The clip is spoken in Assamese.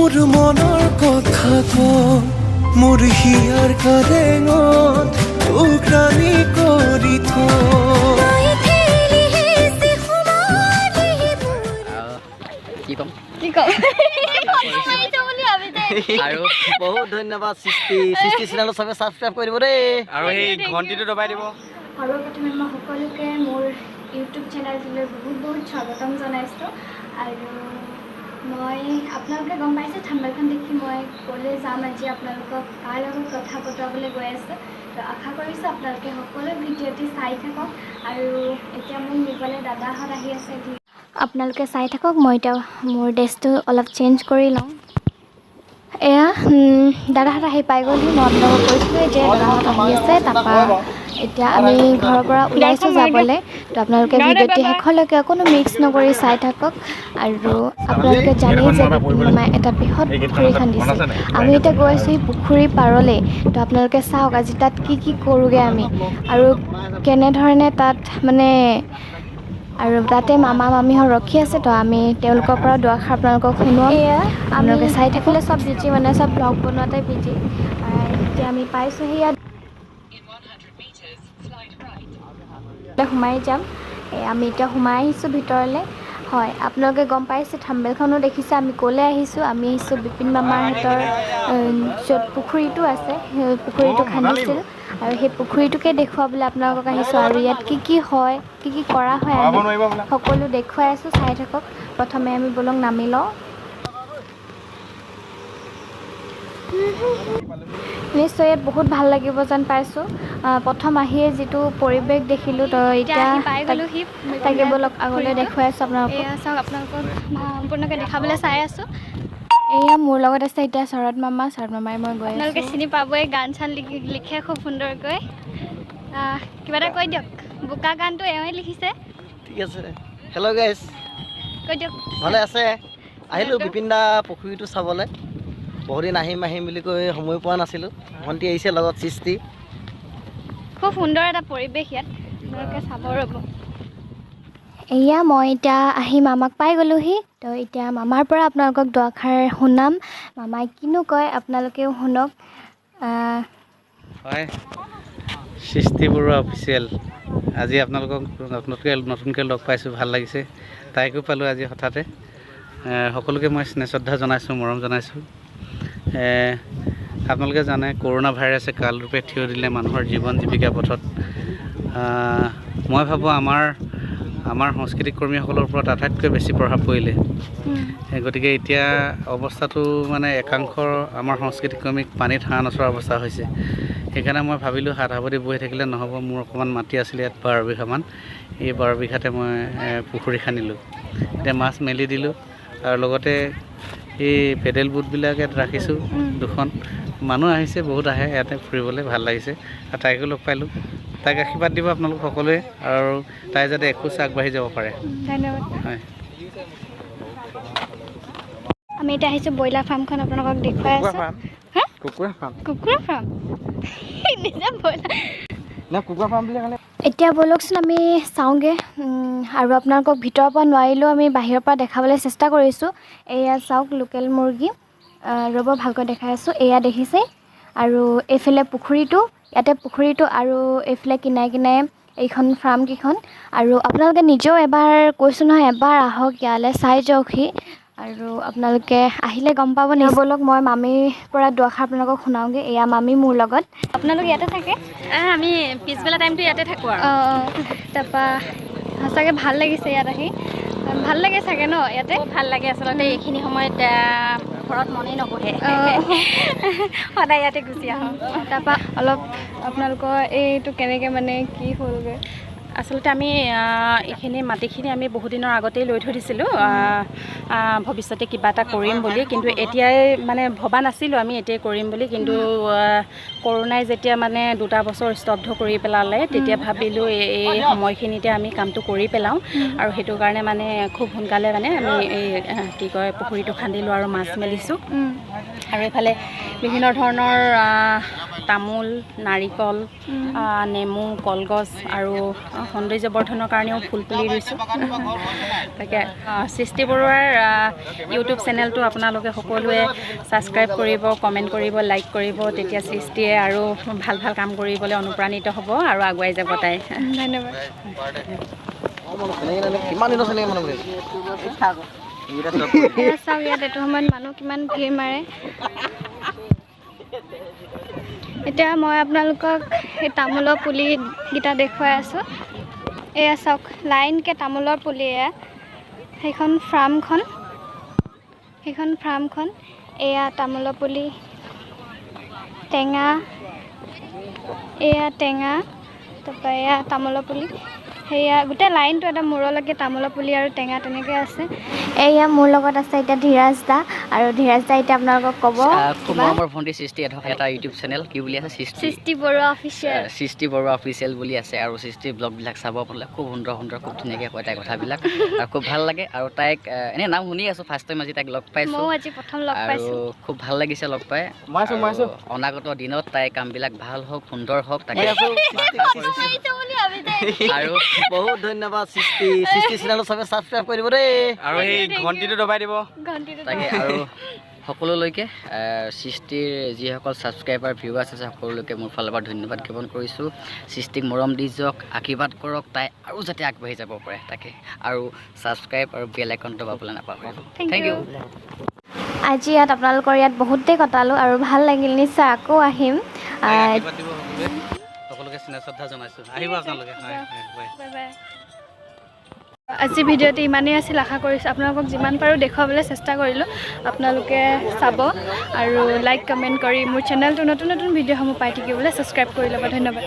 মোৰ মনৰ কথা ক, মোৰ হিয়াৰ কাৰেঙত তোক ৰাণী কৰি থম। কি ক'ম? কি ক'ম বুলি ভাবিছে? আৰু বহুত ধন্যবাদ সৃষ্টি। সৃষ্টি চেনেলত চবে ছাবস্ক্ৰাইব কৰি দিব দেই। আৰু সেই ঘণ্টিটো দবাই দিব। সৰ্বপ্ৰথমে মই সকলোকে মোৰ ইউটিউব চেনেলটোলৈ বহুত বহুত স্বাগতম জনাইছোঁ। আৰু মই আপোনালোকে গম পাইছে থাম্বনেইলখন দেখি মই ক'লৈ যাম, আজি আপোনালোকক কাৰ লগত কথা বতৰাবলৈ গৈ আছোঁ। তো আশা কৰিছোঁ আপোনালোকে সকলো ভিডিঅ'টি চাই থাকক। আৰু এতিয়া মোক নিবলৈ দাদাহঁত আহি আছে, আপোনালোকে চাই থাকক। মই এতিয়া মোৰ ড্ৰেছটো অলপ চেঞ্জ কৰি লওঁ। এয়া দাদাহঁত আহি পাই গ'লহি। মই আপোনালোকক কৈছিলোঁ যে দাদাহঁত আহি আছে। তাৰপৰা এতিয়া আমি ঘৰৰ পৰা ওলাইছোঁ যাবলৈ। তো আপোনালোকে ভিডিঅ'টি শেষলৈকে অকণো মিছ নকৰি চাই থাকক। আৰু আপোনালোকে জানেই যে বিপিন মামাই এটা বৃহৎ পুখুৰী খান্দিছিল। আমি এতিয়া গৈ আছোঁ সেই পুখুৰীৰ পাৰলৈ। তো আপোনালোকে চাওক আজি তাত কি কি কৰোঁগৈ আমি আৰু কেনেধৰণে তাত মানে আৰু তাতে মামা মামীহঁত ৰখি আছে। তো আমি তেওঁলোকৰ পৰা দুআষাৰ আপোনালোকক শুনোৱাম, আপোনালোকে চাই থাকিলে। চব বিজি, মানে চব ব্লগ বনোৱাতে বিজি। এতিয়া আমি পাইছোঁহি, ইয়াত সোমাই যাম। এই আমি এতিয়া সোমাই আহিছোঁ ভিতৰলৈ। হয়, আপোনালোকে গম পাইছে, থাম্বনেইলখনো দেখিছে আমি ক'লৈ আহিছোঁ। আমি আহিছোঁ বিপিন মামাহঁতৰ য'ত পুখুৰীটো আছে, সেই পুখুৰীটো খান্দিছিল আৰু সেই পুখুৰীটোকে দেখুৱাবলৈ আপোনালোকক আহিছোঁ। আৰু ইয়াত কি কি হয়, কি কি কৰা হয়, আমি সকলো দেখুৱাই আছোঁ, চাই থাকক। প্ৰথমে আমি ব'লক নামি লওঁ। নিশ্চয় ইয়াত বহুত ভাল লাগিব যেন পাইছোঁ। প্ৰথম আহিয়ে যিটো পৰিৱেশ দেখিলোঁ, তো এতিয়া পাই গ'লোহি। তাকে ব'লক আগলৈ দেখুৱাই আছোঁ আপোনালোকক। এয়া চাওক, আপোনালোকক সম্পূৰ্ণকৈ দেখাবলৈ চাই আছোঁ। এয়া মোৰ লগত আছে এতিয়া শৰৎ মামা। শৰৎ মামাই মই গৈ আপোনালোকে আছোঁ। চিনি পাবই, গান চান লিখে খুব সুন্দৰকৈ। কিবা এটা কৈ দিয়ক। বোকা গানটো এওঁৱে লিখিছে। ঠিক আছে, হেল্ল' গাইজ। কৈ দিয়ক। ভালে আছে? আহিলোঁ বিপিন দা পুখুৰীটো চাবলৈ। বহুদিন আহিম আহিম বুলি কৈ সময় পোৱা নাছিলোঁ। ভণ্টি আহিছে লগত, সৃষ্টি। খুব সুন্দৰ এটা পৰিৱেশ ইয়াত, আপোনালোকে চাব ৰ'ব। এয়া মই এতিয়া আহি মামাক পাই গ'লোহি। তো এতিয়া মামাৰ পৰা আপোনালোকক দুআষাৰ শুনাম। মামাই কিনো কয় আপোনালোকেও শুনক। হয়, সৃষ্টি বৰুৱা অফিচিয়েল। আজি আপোনালোকক নতুনকৈ লগ পাইছোঁ, ভাল লাগিছে। তাইকো পালোঁ আজি হঠাতে। সকলোকে মই স্নেহ শ্ৰদ্ধা জনাইছোঁ, মৰম জনাইছোঁ। আপোনালোকে জানে কৰোণা ভাইৰাছে কালৰূপে থিয় দিলে মানুহৰ জীৱন জীৱিকা পথত। মই ভাবোঁ আমাৰ আমাৰ সাংস্কৃতিক কৰ্মীসকলৰ ওপৰত আটাইতকৈ বেছি প্ৰভাৱ পৰিলে। গতিকে এতিয়া অৱস্থাটো মানে একাংশ আমাৰ সাংস্কৃতিক কৰ্মীক পানীত হাঁহ নচৰা অৱস্থা হৈছে। সেইকাৰণে মই ভাবিলোঁ হাত সাৱটি বহি থাকিলে নহ'ব। মোৰ অকণমান মাটি আছিলে ইয়াত 12 বিঘামান। এই 12 বিঘাতে মই পুখুৰী খান্দিলোঁ, এতিয়া মাছ মেলি দিলোঁ আৰু লগতে এই পেডেল বোটবিলাক ইয়াত ৰাখিছোঁ দুখন। মানুহ আহিছে, বহুত আহে ইয়াতে ফুৰিবলৈ, ভাল লাগিছে। আৰু তাইকো লগ পালোঁ। তাইক আশীৰ্বাদ দিব আপোনালোক সকলোৱে আৰু তাই যাতে এখোজ আগবাঢ়ি যাব পাৰে। ধন্যবাদ। হয়। আমি এতিয়া আহিছোঁ ব্ৰইলাৰ ফাৰ্মখন আপোনালোকক দেখুৱাই আছোঁ। হা? কুকুৰা ফাৰ্ম। কুকুৰা ফাৰ্ম, নিজে ব্ৰইলাৰ। না, কুকুৰা ফাৰ্ম বুলি ক'লে। এতিয়া ব'লকচোন আমি চাওঁগৈ। আৰু আপোনালোকক ভিতৰৰ পৰা নোৱাৰিলেও আমি বাহিৰৰ পৰা দেখাবলৈ চেষ্টা কৰিছোঁ। এয়া চাওক লোকেল মুৰ্গী। ৰ'ব, ভালকৈ দেখাই আছোঁ। এয়া দেখিছে, আৰু এইফালে পুখুৰীটো, ইয়াতে পুখুৰীটো আৰু এইফালে কিনাৰে কিনাৰে এইখন ফাৰ্মকেইখন। আৰু আপোনালোকে নিজেও এবাৰ, কৈছোঁ নহয়, এবাৰ আহক ইয়ালৈ, চাই যাওকহি আৰু আপোনালোকে আহিলে গম পাব নিশ্চয়। ব'লক মই মামীৰ পৰা দুআষাৰ আপোনালোকক শুনাওঁগৈ। এয়া মামী মোৰ লগত। আপোনালোক ইয়াতে থাকে? আমি পিছবেলা টাইমটো ইয়াতে থাকোঁ আৰু। অঁ, তাৰপৰা সঁচাকৈ ভাল লাগিছে ইয়াত আহি। ভাল লাগে চাগে ন ইয়াতে? খুব ভাল লাগে আচলতে। এইখিনি সময়ত ঘৰত মনেই নবহে, সদায় ইয়াতে গুচি আহোঁ। তাৰপৰা অলপ আপোনালোকৰ এইটো কেনেকৈ মানে কি হ'লগৈ? আচলতে আমি এইখিনি মাটিখিনি আমি বহুদিনৰ আগতেই লৈ থৈ দিছিলোঁ ভৱিষ্যতে কিবা এটা কৰিম বুলি। কিন্তু এতিয়াই মানে ভবা নাছিলোঁ আমি এতিয়াই কৰিম বুলি। কিন্তু কৰোণাই যেতিয়া মানে 2টা বছৰ স্তব্ধ কৰি পেলালে, তেতিয়া ভাবিলোঁ এই সময়খিনিতে আমি কামটো কৰি পেলাওঁ। আৰু সেইটো কাৰণে মানে খুব সোনকালে মানে আমি এই কি কয়, পুখুৰীটো খান্দিলোঁ আৰু মাছ মেলিছোঁ। আৰু এইফালে বিভিন্ন ধৰণৰ তামোল, নাৰিকল, নেমু, কলগছ আৰু সৌন্দৰ্য বৰ্ধনৰ কাৰণেও ফুল পুলি ৰুইছোঁ। তাকে সৃষ্টি বৰুৱাৰ ইউটিউব চেনেলটো আপোনালোকে সকলোৱে ছাবস্ক্ৰাইব কৰিব, কমেণ্ট কৰিব, লাইক কৰিব। তেতিয়া সৃষ্টিয়ে আৰু ভাল ভাল কাম কৰিবলৈ অনুপ্ৰাণিত হ'ব আৰু আগুৱাই যাব তাই। ধন্যবাদ। কিমান দিনৰ চিনাকি মানুহ বুলি? এয়া চাওক, ইয়াত এইটো সময়ত মানুহ কিমান ভিৰ মাৰে। এতিয়া মই আপোনালোকক এই তামোলৰ পুলিকেইটা দেখুৱাই আছোঁ। এয়া চাওক, লাইনকৈ তামোলৰ পুলি। এয়া সেইখন ফাৰ্মখন, সেইখন ফাৰ্মখন। এয়া তামোলৰ পুলি, টেঙা, এয়া টেঙা, তাৰপৰা এয়া তামোলৰ পুলি। সেয়া গোটেই লাইনটো এটা মূৰলৈকে তামোলৰ পুলি আৰু টেঙা তেনেকৈ আছে। এয়া মোৰ লগত আছে এতিয়া ধীৰাজ দা, আৰু ধীৰাজ দা এতিয়া আপোনালোকক ক'ব খুব কিবা। মৰমৰ ভণ্টি সৃষ্টি, এটা ইউটিউব চেনেল কি বুলি আছে, সৃষ্টি সৃষ্টি বৰুৱা অফিচিয়েল। সৃষ্টি বৰুৱা অফিচিয়েল বুলি আছে আৰু সৃষ্টিৰ ব্লগবিলাক চাব আপোনালোকে। খুব সুন্দৰ সুন্দৰ, খুব ধুনীয়াকৈ কয় তাইৰ কথাবিলাক আৰু খুব ভাল লাগে। আৰু তাইক এনেই নাম শুনি আছোঁ, ফাৰ্ষ্ট টাইম আজি তাইক লগ পাইছোঁ। ময়ো আজি প্ৰথম লগ আৰু পাইছোঁ। খুব ভাল লাগিছে লগ পাই। মই আছোঁ, মই আছোঁ। আৰু অনাগত দিনত তাইৰ কামবিলাক ভাল হওক, সুন্দৰ হওক, তাকে আৰু বহুত ধন্যবাদ সৃষ্টি। সৃষ্টি চেনেলটো চবে ছাবস্ক্ৰাইব কৰি দিব দেই। আৰু সেই ঘণ্টিটো দবাই দিব। ঘণ্টিটো। তাকে, আৰু সকলোলৈকে সৃষ্টিৰ যিসকল ছাবস্ক্ৰাইবাৰ, ভিউৱাৰ্ছ আছে, সকলোলৈকে মোৰ ফালৰ পৰা ধন্যবাদ জ্ঞাপন কৰিছোঁ। সৃষ্টিক মৰম দি যাওক, আশীৰ্বাদ কৰক, তাই আৰু যাতে আগবাঢ়ি যাব পাৰে তাকে। আৰু ছাবস্ক্ৰাইব আৰু বেল আইকনটো দবাবলৈ নাপাহৰিব। Thank thank U. U. আজি ইয়াত আপোনালোকৰ ইয়াত বহুতেই কটালোঁ আৰু ভাল লাগিল। নিশ্চয় আকৌ আহিম। আশীৰ্বাদ দিব সকলোৱে। সকলোকে স্নেহ শ্ৰদ্ধা জনাইছোঁ। আহিব আপোনালোকে। হয় হয়, বাই। Bye bye. আজি ভিডিঅ'টো ইমানেই আছিল। আশা কৰিছোঁ আপোনালোকক যিমান পাৰোঁ দেখুৱাবলৈ চেষ্টা কৰিলোঁ। আপোনালোকে চাব আৰু লাইক, কমেণ্ট কৰি মোৰ চেনেলটো নতুন নতুন ভিডিঅ'সমূহ পাই থাকিবলৈ ছাবস্ক্ৰাইব কৰি ল'ব। ধন্যবাদ।